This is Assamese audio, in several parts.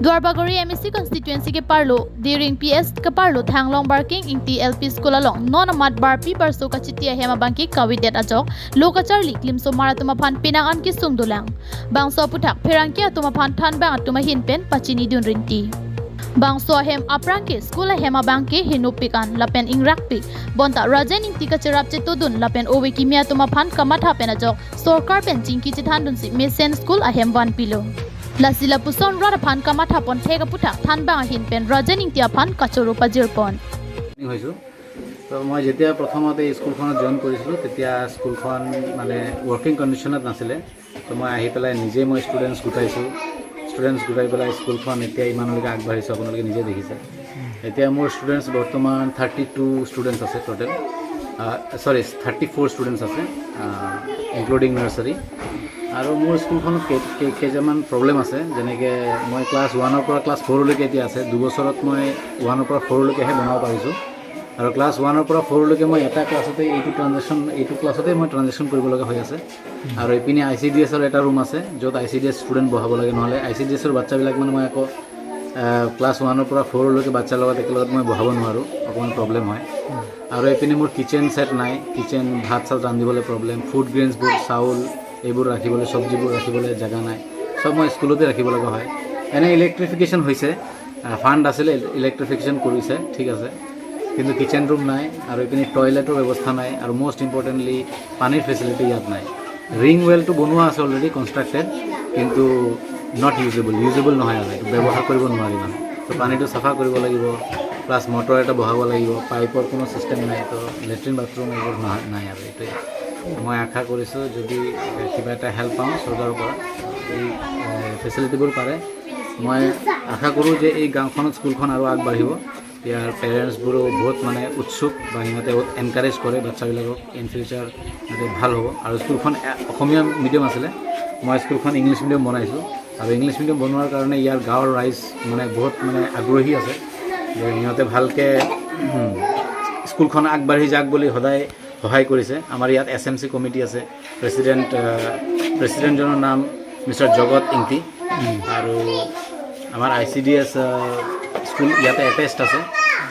Dwarbagari MEC constituency ke parlo Diring PS ke parlo Thanglong barking ingti LP school along non amat barpi barso kachitia hema bangki kawidet ajok lokacharli klimso maratuma phan pinangan ki sungdulang bangso puthak pherangki atuma phan than bang atuma hinpen pachini dun rinti bangso hem aprangki school hema bangki hinupikan lapen ingrakpi bonta rajen ingti kacharap chetodun lapen owe kimia tuma phan kamatha pen ajok sarkar pen chingki chithan dun si mesen school ahem wan pilo lasila puson rada phan kamatha pon thega putha than bang hin pen rajen ingti aphan kachoru pajir pon হৈছোঁ। তো মই যেতিয়া প্ৰথমতে স্কুলখনত জইন কৰিছিলোঁ, তেতিয়া স্কুলখন মানে ৱৰ্কিং কণ্ডিশ্যনত নাছিলে। তো মই আহি পেলাই নিজে মই ষ্টুডেণ্টছ গোটাইছোঁ। ষ্টুডেণ্টছ গোটাই পেলাই স্কুলখন এতিয়া ইমানলৈকে আগবাঢ়িছোঁ, আপোনালোকে নিজে দেখিছে। এতিয়া মোৰ ষ্টুডেণ্টছ বৰ্তমান 32 ষ্টুডেণ্টছ আছে টোটেল, চৰি, 34 ষ্টুডেণ্টছ আছে, ইনক্লুডিং নাৰ্চাৰী। আৰু মোৰ স্কুলখনত কেইটামান প্ৰব্লেম আছে। যেনেকৈ মই ক্লাছ 1ৰ পৰা ক্লাছ 4লৈকে এতিয়া আছে। 2 বছৰত মই 1ৰ পৰা 4লৈকেহে বনাব পাৰিছোঁ। আৰু ক্লাছ 1ৰ পৰা 4লৈকে মই এটা ক্লাছতে এইটো ট্ৰানজেকশ্যন, এইটো ক্লাছতে মই ট্ৰানজেকশ্যন কৰিব লগা হৈ আছে। আৰু এইপিনে আইচিডিএছৰ এটা ৰুম আছে, য'ত আইচিডিএছ ষ্টুডেণ্ট বহাব লাগে। নহ'লে আইচিডিএছৰ বাচ্চাবিলাক মানে মই আকৌ ক্লাছ 1ৰ পৰা 4লৈকে বাচ্চাৰ লগত একেলগত মই বহাব নোৱাৰোঁ, অকণমান প্ৰব্লেম হয়। আৰু এইপিনে মোৰ কিটচেন ছেট নাই। কিটচেন, ভাত চাত ৰান্ধিবলৈ প্ৰব্লেম। ফুড গ্ৰেইনছবোৰ, চাউল এইবোৰ ৰাখিবলৈ, চব্জিবোৰ ৰাখিবলৈ জেগা নাই। চব মই স্কুলতে ৰাখিব লগা হয়। এনেই ইলেক্ট্ৰিফিকেশ্যন হৈছে, ফাণ্ড আছিলে, ইলেক্ট্ৰিফিকেশ্যন কৰিছে, ঠিক আছে। কিন্তু কিটচেন ৰুম নাই আৰু এইপিনে টয়লেটৰ ব্যৱস্থা নাই আৰু মষ্ট ইম্পৰ্টেণ্টলি পানীৰ ফেচিলিটি ইয়াত নাই। ৰিং ৱেলটো বনোৱা আছে অলৰেডি কনষ্ট্ৰাক্টেড, কিন্তু not usable, usable নহয় আৰু এইটো ব্যৱহাৰ কৰিব নোৱাৰি মানে। তো পানীটো চাফা কৰিব লাগিব, প্লাছ মটৰ এটা বহাব লাগিব। পাইপৰ কোনো ছিষ্টেম নাই। তো লেট্ৰিন বাথৰুম এইবোৰ নহয়, নাই। আৰু এইটোৱে মই আশা কৰিছোঁ, যদি কিবা এটা হেল্প পাওঁ চৰকাৰৰ পৰা, এই ফেচিলিটিবোৰ পাৰে, মই আশা কৰোঁ যে এই গাঁওখনত স্কুলখন আৰু আগবাঢ়িব। ইয়াৰ পেৰেণ্টছবোৰো বহুত মানে উৎসুক বা সিহঁতে বহুত এনকাৰেজ কৰে বাচ্ছাবিলাকক। ইন ফিউচাৰ সিহঁতে ভাল হ'ব। আৰু স্কুলখন অসমীয়া মিডিয়াম আছিলে, মই স্কুলখন ইংলিছ মিডিয়াম বনাইছোঁ। আৰু ইংলিছ মিডিয়াম বনোৱাৰ কাৰণে ইয়াৰ গাঁৱৰ ৰাইজ মানে বহুত মানে আগ্ৰহী আছে যে সিহঁতে ভালকৈ স্কুলখন আগবাঢ়ি যাওক বুলি সদায় সহায় কৰিছে। আমাৰ ইয়াত এছএমচি কমিটি আছে। প্ৰেচিডেণ্টজনৰ নাম মিষ্টাৰ জগত ইংতি। আৰু আমাৰ আইচিডিএছ স্কুল ইয়াতে এটেচড আছে।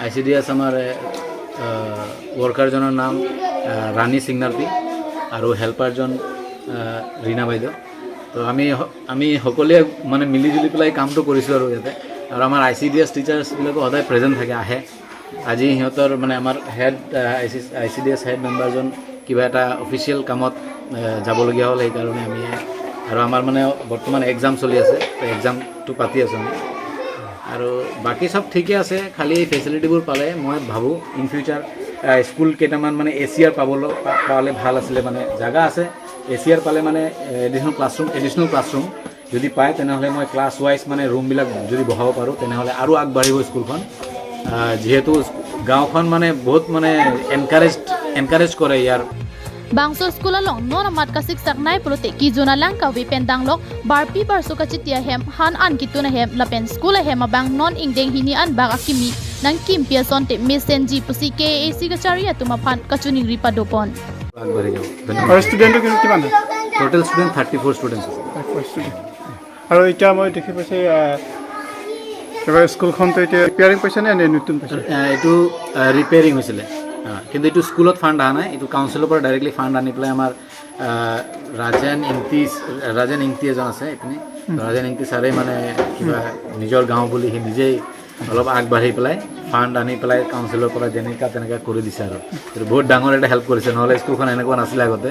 আইচিডিএছ আমাৰ ৱৰ্কাৰজনৰ নাম ৰাণী সিংনাৰপি আৰু হেল্পাৰজন ৰীণা বাইদেউ। তো আমি সকলোৱে মানে মিলি জুলি পেলাই কামটো কৰিছোঁ আৰু ইয়াতে। আৰু আমাৰ আইচিডিএছ টিচাৰ্ছবিলাকো সদায় প্ৰেজেণ্ট থাকে, আহে। আজি সিহঁতৰ মানে আমাৰ হেড আইচিডিএছ হেড মেম্বাৰজন কিবা এটা অফিচিয়েল কামত যাবলগীয়া হ'ল, সেইকাৰণে আমি আৰু আমাৰ মানে বৰ্তমান এক্সাম চলি আছে, তো এক্সামটো পাতি আছোঁ আমি। আৰু বাকী চব ঠিকে আছে, খালি এই ফেচিলিটিবোৰ পালে মই ভাবোঁ ইন ফিউচাৰ স্কুল কেইটামান মানে এচিয়াৰ পাবলৈ পালে ভাল আছিলে। মানে জাগা আছে, এচিয়াৰ পালে মানে এডিশ্যনেল ক্লাছৰুম যদি পায়, তেনেহ'লে মই ক্লাছ ৱাইজ মানে ৰুমবিলাক যদি বহাব পাৰোঁ, তেনেহ'লে আৰু আগবাঢ়িব স্কুলখন। যিহেতু গাঁওখন মানে বহুত মানে এনকাৰেজ কৰে ইয়াৰ। Bangso school along non amat kasik saknai polote ki jona lang kawi pendang lok barpi barso kachitia hem han an kituna hem lapen school hem abang non ingdeng hini an bag akimi nang kim pia son te mesen ji pusi ke ac kacharia tuma phan kachuning ripa dopon. আগবাঢ়ি যাব। ধন্যবাদ। আৰু ষ্টুডেণ্টটো কিন্তু কিমান আছে? টোটেল ষ্টুডেণ্ট 34 ষ্টুডেণ্টছ আছে। ষ্টুডেণ্ট। আৰু এতিয়া মই দেখি পাইছোঁ, এইবাৰ স্কুলখনটো এতিয়া ৰিপেয়াৰিং পাইছে নে নতুন পাইছে? এইটো ৰিপেয়াৰিং হৈছিলে, কিন্তু এইটো স্কুলত ফাণ্ড অহা নাই। এইটো কাউন্সিলৰ পৰা ডাইৰেক্টলি ফাণ্ড আনি পেলাই আমাৰ ৰাজেন ইংতি এজন আছে এইপিনে, ৰাজেন ইংতি ছাৰে মানে কিবা নিজৰ গাঁও বুলি সি নিজেই অলপ আগবাঢ়ি পেলাই ফাণ্ড আনি পেলাই কাউন্সিলৰ পৰা যেনেকুৱা তেনেকুৱা কৰি দিছে। আৰু এইটো বহুত ডাঙৰ এটা হেল্প কৰিছে। নহ'লে স্কুলখন এনেকুৱা নাছিলে আগতে,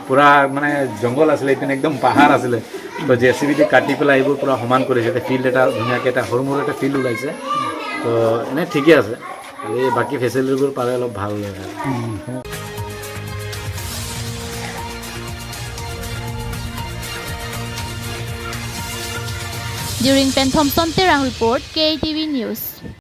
পূৰা মানে জংঘল আছিলে, এইপিনে একদম পাহাৰ আছিলে। তো জেচিবি দি কাটি পেলাই এইবোৰ পূৰা সমান কৰিছে। এতিয়া ফিল্ড এটা ধুনীয়াকৈ এটা সৰু মৰু এটা ফিল্ড ওলাইছে। তো এনেই ঠিকে আছে, খালি বাকী ফেচিলিটিবোৰ পালে অলপ ভাল হয় আৰু। During Pen Thompson Terang report, KATV News.